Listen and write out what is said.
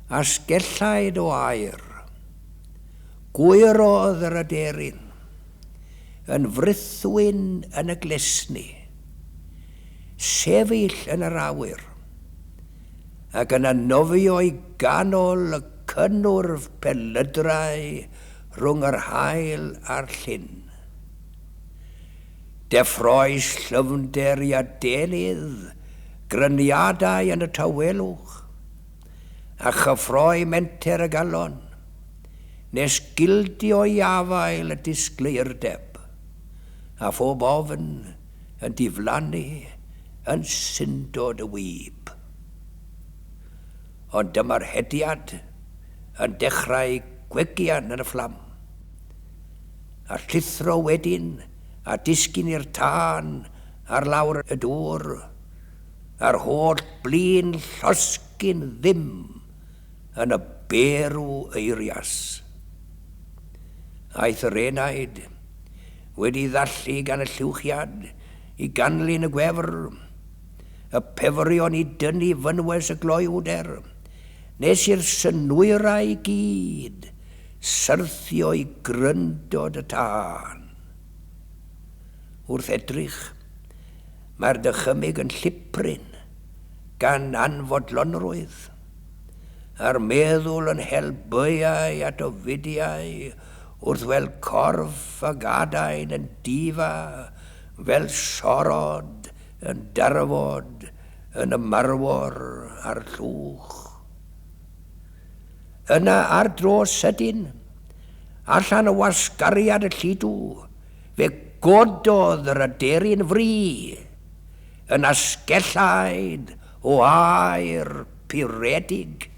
Asgellaid o aer. Gwyrodd yr aderyn. Yn frithwyn yn y glesni. Sefyll yn yr awyr. Ac yna nofio i ganol y cynnwrf pelydrau rhwng yr haul a'r llyn. Deffroes llyfnder i adenydd gryniadau yn y tawelwch, a chyffroi menter y galon, nes gildio i afael y disgleirdeb, a phob ofn yn diflannu yn syndod y wib. Ond dyma'r hediad yn dechrau gwegian yn y fflam. A llithro wedyn a disgyn i'r tân ar lawr y dŵr, a'r holl blin llosgi'n ddim yn y berw eirias. Aeth yr enaid, wedi ddallu gan y lluwchiad, i ganlyn y gwefr, y pefrion i dynnu fynwes y gloywder, nes i'r synwyrau i gyd syrthio i gryndod y tân. Wrth edrych, mae'r dychymyg yn llipryn gan anfodlonrwydd, a'r meddwl yn hel bwyau at ofidiau wrth weld corff y gadain yn difa fel sorod yn darfod yn y marwor a'r llwch. Yna ar dro sydyn, allan o wasgariad y lludw, fe gododd yr aderyn fri, yn asgellaid o aer puredig.